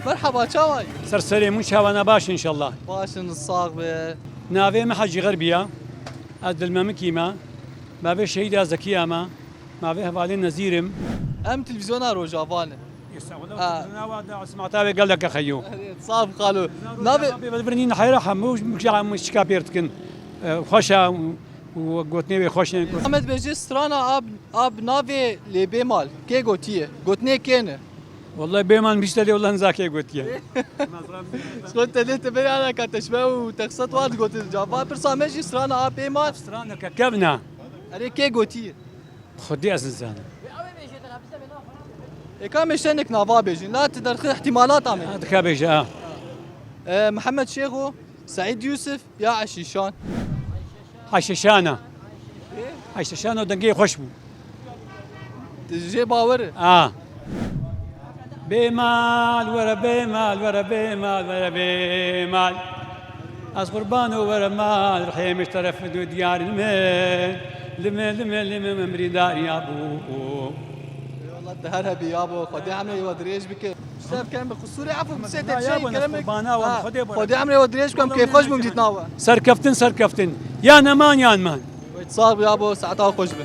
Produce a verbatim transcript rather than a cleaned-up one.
Merhaba, çawa yî? Ser serê min, çawana baş inşallah. Baş in, sax be. Navê min Hecî Xerbî ya. Ez dilmemikî me. Mavê Şehîda Zekîya me. Mavê hevalê Nezîr im. Em televîzyona Rojava ne. Estağfurullah, Ha. Nawa da Osman Tavê gelek xeyo. Sax xalo. Navê Navê Belbirnîn heyra hemû muşka pêr dikin. E, xweş e û gotinê wê xweş e. Ahmet Bêjê strana ab, ab navê lê bê mal. Kê gotiye? Gotinê kê ne? Wallahi bê mal bîst lê, wallahi niza kê gotiye. Xwe te lê te berê ana ka teşme û texsat wa digotin. Cava pirsa me jî strana ab bê mal. Strana ke kevna. Erê kê gotiye? Xwedî ez nizanim. Ê ka me şenek nava bêjin. La ti derxi ihtimalata me. Ha, dika bêje, ha. E, Mihemed Şêxo, Seîd Yûsif ya Eşîşan? Eşîşana. Eşîşana dengê xweş bû. Ti jê bawer e? Ha. Bê mal, were bê mal, were bê mal, were bê mal. Ez qurban û were mal, rihê min ji teref du diyarên min. Lime, lime, lime, min birîndar ya bû. Eyvallah, te her hebî ya bo. Xwedê emrê we dirêj bike. Şev kem bi qusûrê, efû, bi sê te Ya, ya, çeyî bo, kerem. Qurbana we, Ha, Xwedê bo. Xwedê emrê we dirêj bikim, kê xweş bûm dîtina we. Serkeftin, serkeftin. Ya neman, yan man. Wê sax bi ya bo, saeta xweş bi.